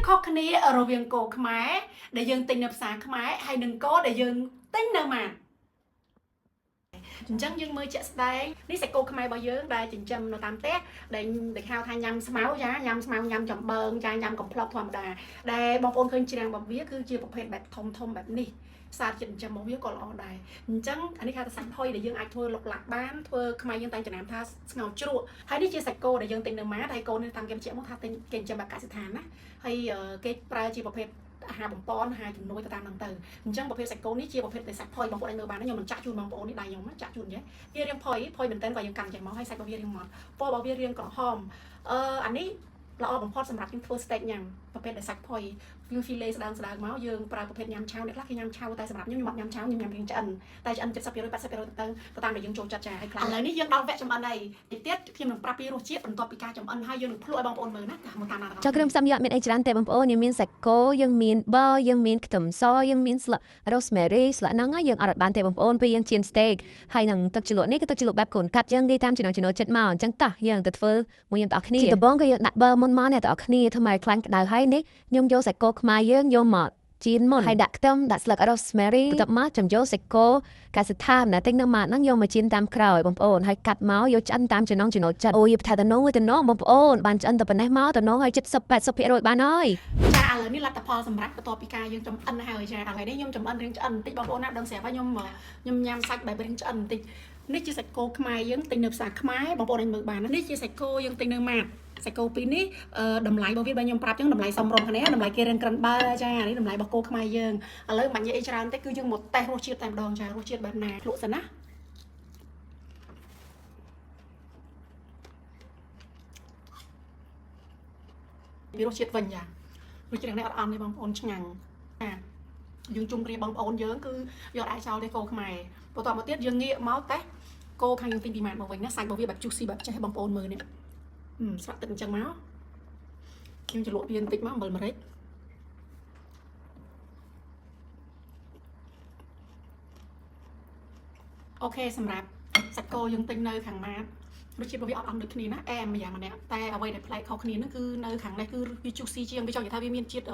ខុសគ្នារវាងគោខ្មែរដែលយើងទិញនៅផ្សារខ្មែរហើយនិងគោដែលយើងទិញនៅម៉ាតអញ្ចឹងយើងមើលជាក់ស្ដែងនេះសាច់គោខ្មែររបស់យើងដែលចិញ្ចឹមនៅតាមផ្ទះដែលដែលហៅថាញ៉ាំស្មៅចាញ៉ាំស្មៅញ៉ាំចំបើងចាញ៉ាំកំប្លុកធម្មតាដែលបងប្អូនឃើញច្រាំងរបស់វាគឺជាប្រភេទបែបធំធំបែបនេះសារជាតិចិញ្ចឹមរបស់វាក៏ល្អដែរអញ្ចឹងអានេះគេហៅថាសាច់ផុយដែលយើងអាចធ្វើលុកឡាក់បានធ្វើខ្មែរយើងតែងចំណាំថាស្ងោរជ្រក់ហើយនេះជាសាច់គោដែលយើងទិញនៅម៉ាតហើយគោនេះតាមគេបញ្ជាក់មកថាទិញគេចិញ្ចឹមបែបកសិដ្ឋានណា ហើយគេប្រើជាប្រភេទអាហារបំពន់អាហារជំនួយទៅតាមហ្នឹងទៅអញ្ចឹងប្រភេទសាច់គោនេះជាប្រភេទតែសាច់ផុយបងប្អូនអាចមើលបានខ្ញុំមិនចាក់ជូនបងប្អូននេះដៃខ្ញុំចាក់ជូនចេះវារាងផុយផុយមែនតើក៏យើងកាន់ចេះមកហើយសាច់របស់វារាងម៉ត់ពណ៌របស់វារាងក្រហមអឺអានេះល្អបំផុតសម្រាប់យើងធ្វើ steak ញ៉ាំប្រភេទដែលសាច់ផុយវា filet ស្ដើងស្ដើងមកយើងប្រើប្រភេទញ៉ាំឆៅអ្នកខ្លះគេញ៉ាំឆៅតែសម្រាប់ខ្ញុំខ្ញុំអត់ញ៉ាំឆៅខ្ញុំញ៉ាំរាងឆ្អិនតែឆ្អិន70% 80%ទៅទៅតាមដែលយើងចូលចិត្តចាហើយខ្លះឥឡូវនេះយើងដល់វគ្គចម្អិនហើយតិចទៀតខ្ញុំនឹងប្រាប់ពីរសជាតិបន្ទាប់ពីការចម្អិនហើយយើងនឹងភ្លក់ឲ្យបងប្អូនមើលណាចាមកតាមណាទាំងអស់ ចុះគ្រឿងផ្សំយកមានអីច្រើនទេបងប្អូនយើងមានសាច់គោយើងមានប័រយើងមានខ្ទឹមសយើងមានស្លឹក rosemary ស្លឹកហ្នឹងយើងអត់បានទេបងប្អូនពេលយើងចៀន steak ហើយនឹងទឹកជ្រលក់នេះគឺទឹកជ្រលក់បែបកូនកាត់យើងនិយាយតាមចំណង់ចំណូលចិត្តមកអញ្ចឹងតោះយើងទៅធ្វើមួយខ្ញុំទាំងអស់គ្នាជាដំបូងក៏យើងដាក់ប័រមុនមកអ្នកទាំងអស់គ្នាធ្វើមកខ្លាញ់ក្តៅហើយនេះខ្ញុំយកសាច់គោខ្មែរយើងយកមកចៀនមុនហើយដាក់ខ្ទឹមដាក់ស្លឹក rosemary បន្ទាប់មកចាំយកសាច់គោកសិដ្ឋានណាទិញនៅម៉ាតហ្នឹងយកមកចៀនតាមក្រោយបងប្អូនហើយកាត់មកយកឆ្អិនតាមចំណង់ចំណូលចិត្តអូយថាតំណងមួយតំណងបងប្អូនបានឆ្អិនតែប៉ុណ្ណេះមកតំណងឲ្យ70 80%បានហើយ ចាឥឡូវនេះលទ្ធផលសម្រាប់បន្ទាប់ពីការយើងចំអិនហើយចាឥឡូវនេះខ្ញុំចំអិនរាងឆ្អិនបន្តិចបងប្អូនណាដឹងស្រាប់ហើយខ្ញុំខ្ញុំញ៉ាំសាច់បែបរាងឆ្អិនបន្តិចនេះជាសាច់គោខ្មែរយើងទិញនៅផ្សារខ្មែរបងប្អូនអាចមើលបានណានេះជាសាច់គោយើងទិញនៅម៉ាតសាច់គោពីរនេះតម្លៃរបស់វាបើខ្ញុំប្រាប់ចឹងតម្លៃសមរម្យគ្នាតម្លៃគេរាងក្រិនបើចានេះតម្លៃរបស់គោខ្មែរយើងឥឡូវមិននិយាយអីច្រើនទេគឺយើងមកតេស្តរសជាតិតែម្ដងចារសជាតិបែបណាភ្លក់សិនណាពីរសជាតិវិញចារសជាតិនេះអត់អន់ទេបងប្អូនឆ្ងាញ់ចាយើងជុំគ្នាបងប្អូនយើងគឺយកអាចចោលទេគោខ្មែរបន្តមកទៀតយើងងាកមកតេស្តគោខាងយើងទិញពីម៉ាតមកវិញណាសាច់របស់វាបែប juicy បែបចេះបងប្អូនមើលនេះស្រាក់ទឹកអញ្ចឹងមកខ្ញុំជ្រលក់វាបន្តិចមកអំបិលម្រេច OK សម្រាប់សាច់គោយើងទិញនៅខាងម៉ាតរសជាតិរបស់វាអត់អន់ដូចគ្នាណាអែមម្យ៉ាងម្នាក់តែអ្វីដែលប្លែកខុសគ្នាហ្នឹងគឺនៅខាងនេះគឺវា juicy ជាងវាចង់និយាយថាវាមានជាតិ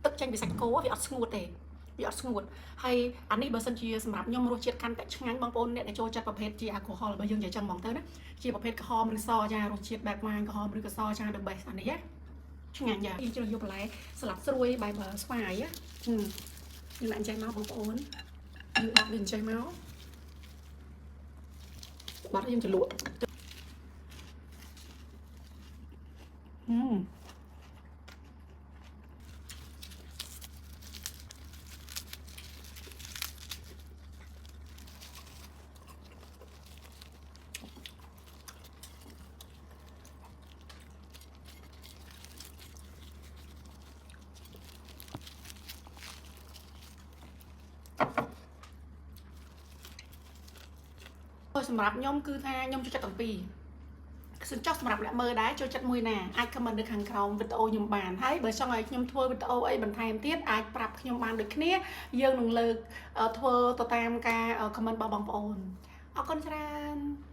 ទឹកចេញពីសាច់គោវាអត់ស្ងួតទេវាអត់ស្ងួតហើយអានេះបើសិនជាសម្រាប់ខ្ញុំរសជាតិកាន់តែឆ្ងាញ់បងប្អូនអ្នកដែលចូលចិត្តប្រភេទជា alcohol បើយើងនិយាយចឹងហ្មងទៅណាជាប្រភេទក្រហមឬសចារសជាតិបែបវ៉ាញក្រហមឬក៏សចា the best អានេះណាឆ្ងាញ់យ៉ាយើងជ្រើសយកបន្លែស្លាប់ស្រួយបែបស្វាយណាយើងដាក់ចេះមកបងប្អូនយើងដាក់វាអញ្ចេះមកបាត់យើងជ្រលក់ហឹមសម្រាប់ខ្ញុំគឺថាខ្ញុំចូលចិត្តទាំងពីរសិនចុះសម្រាប់អ្នកមើលដែរចូលចិត្តមួយណាអាច comment នៅខាងក្រោមវីដេអូខ្ញុំបានហើយបើចង់ឲ្យខ្ញុំធ្វើវីដេអូអីបន្ថែមទៀតអាចប្រាប់ខ្ញុំបានដូចគ្នាយើងនឹងលើកធ្វើទៅតាមការ comment របស់បងប្អូនអរគុណច្រើន។